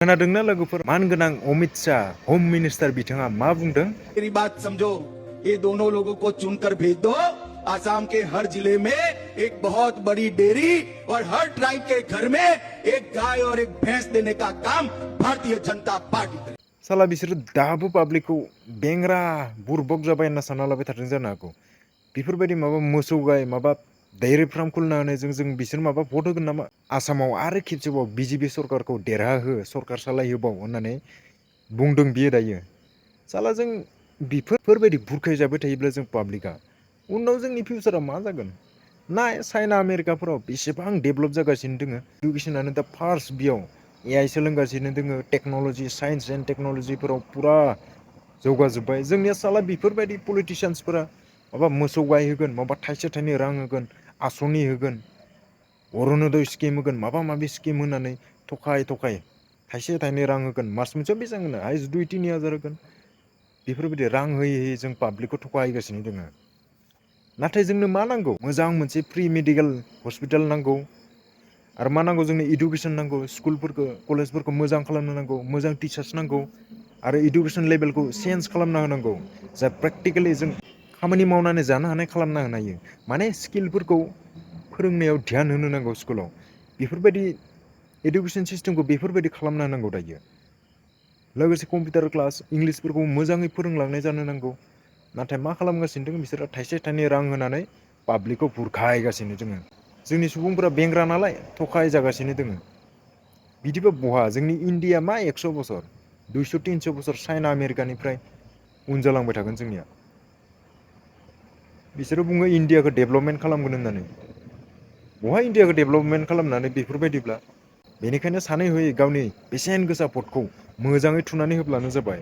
खोनादोंना लोगोफोर मानगोनां अमित शाह होम मिनिस्टार बिथाङा मा बुंदों? मेरी बात समझो, ये दोनों लोगों को चुनकर भेज दो। आसाम के हर जिले में एक बहुत बड़ी डेयरी और हर ट्राइब के घर में एक गाय और एक भैंस देने का काम भारतीय जनता पार्टी करे। साला बिसोरो दाबो पाब्लिकखौ बेंग्रा बुरबक जाबाय होनना सानना लाबाय थादों जानो हागौ। बेफोरबायदि माबा मोसौ गाय माबा डेयरी फार्म खुलिना होनायजों बिसोर माबा भट होगोन नामा? आसामाव आरो खेबसेबाव बिजेपि सरकारखौ देरहाहो सरकार सालायहोबाव होननानै बुंदों बियो दायो। साला जों बेफोरबायदि बुरखायजाबाय थायोब्ला जों पाब्लिकआ उनाव जोंनि फिउचारा मा जागोन? नाय चाइना आमेरिकाफोराव बेसेबां डेभेलप जागासिनो दोङो। इडुकेसनानो दा फार्स्ट बेयाव AI सोलोंगासिनो दोङो, टेक्न'लजि साइन्स एन्ड टेक्न'लजिफोराव पुरा जौगाजोब्बाय। जोंनिया साला बेफोरबायदि पलिटिसियान्सफोरा माबा मोसौ गाय होगोन, माबा थाइसे थाइनै रां होगोन, आसनि होगोन, अरुणोदय स्किम होगोन, माबा माबि स्किम होनानै थखाय थाइसे थाइनै रां होगोन, मास मोनसेयाव बेसेबां होनो हाइस 2-3,000 होगोन। बेफोरबायदि रां होयै जों पाब्लिकखौ थगायगासिनो दोङो। नाथाय जोंनो मा नांगौ? मोजां मोनसे फ्रि मेडिकेल हस्पिटाल नांगौ आरो मा नांगौ? जोंनो इडुकेसन नांगौ, स्कुलफोरखौ कलेजफोरखौ मोजां खालामनो नांगौ, मोजां टिचार्स नांगौ आरो इडुकेसन लेभेलखौ चेन्ज खालामना होनांगौ। जा प्रेक्टिकेलि जों खामानि मावनानै जानो हानाय खालामना होनो हायो। माने स्किलफोरखौ फोरोंनायाव ध्यान होनो नांगौ स्कुलाव। बेफोरबायदि इडुकेसन सिस्टेमखौ बेफोरबायदि खालामना होनांगौ दायो। लोगोसे कम्पिउटार क्लास इंलिसफोरखौ मोजाङै फोरोंलांनाय जानो नांगौ। नाथाय मा खालामगासिनो दङ बिसोरो थाइसे थाइनै रां होनानै पाब्लिकखौ बुरखायगासिनो दोङो। जोंनि सुबुंफोरा बेंग्रा नालाय थखाय जागासिनो दोङो। बिदिबा बहा जोंनि इन्डिया मा 100 बोसोर 200-300 बोसोर चाइना आमेरिकानिफ्राय उन जालांबाय थागोन जोंनिया। बिसोरो बुङो इन्डियाखौ डेभेलपमेन्ट खालामगोन होननानै। बहा इन्डियाखौ डेभेलपमेन्ट खालामनानै बेफोरबायदिब्ला? बेनिखायनो सानै हयै गावनि बेसेन गोसा भटखौ मोजाङै थुनानै होब्लानो जाबाय।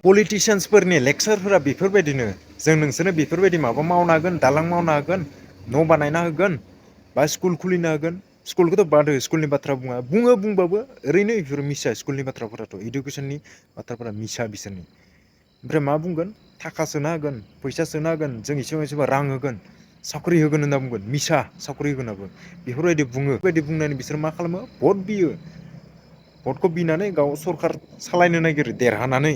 पलिटिसियान्सफोरनि लेक्सारफोरा बेफोरबायदिनो जों नोंसोरनो बेफोरबायदि माबा मावना होगोन, दालां मावना होगोन, न' बानायना होगोन बा स्कुल खुलिना होगोन। स्कुलखौथ' बाद हो, स्कुलनि बाथ्रा बुंबाबो ओरैनो बेफोर मिसा स्कुलनि बाथ्राफोराथ' इडुकेसननि बाथ्राफोरा मिसा बिसोरनि। ओमफ्राय मा बुंगोन? थाखा सोना होगोन, फैसा सोना होगोन, जों एसेबा रां होगोन, साख्रि होगोन होनना बुंगोन। मिसा साख्रि होगोनाबो बेफोरबायदि बुङो। बेफोरबायदि बुंनानै बिसोर मा खालामो? भट बियो। भटखौ बिनानै गाव सरकार सालायनो नागिरो देरहानानै।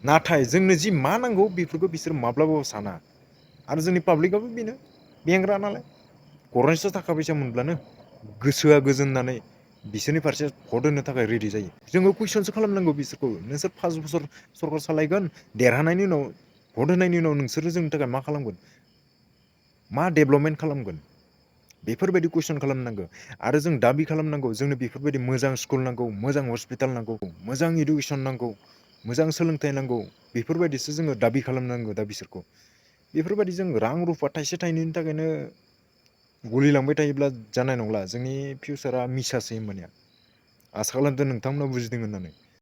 नाथाय जोंनो जि मा नांगौ बेफोरखौ बिसोर माब्लाबाबो साना। आरो जोंनि पाब्लिकआबो बेनो बेंग्रा नालाय गरनैसो थाखा फैसा मोनब्लानो गोसोआ गोजोननानै बिसोरनि फारसे भट होनो थाखाय रेडि जायो। जोङो कुइसनसो खालामनांगौ बिसोरखौ, नोंसोर 5 बोसोर सरकार सालायगोन, देरहानायनि उनाव भट होनायनि उनाव नोंसोरो जोंनि थाखाय मा खालामगोन? मा डेभेलपमेन्ट खालामगोन? बेफोरबायदि कुइसन खालामनांगौ। आरो जों दाबि खालामनांगौ जोंनो बेफोरबायदि मोजां स्कुल नांगौ, मोजां हस्पिटाल नांगौ, मोजां इडुकेसन नांगौ, मोजां सोलोंथाइ नांगौ। बेफोरबायदिसो जोङो दाबि खालामनांगौ दा बिसोरखौ। बेफोरबायदि जों रां रुफा थाइसे थाइनैनि थाखायनो गलिलांबाय थायोब्ला जानाय नंला। जोंनि फिउचारा मिसासै होमबानिया। आसा खालामदों नोंथांमोना बुजिदों होननानै।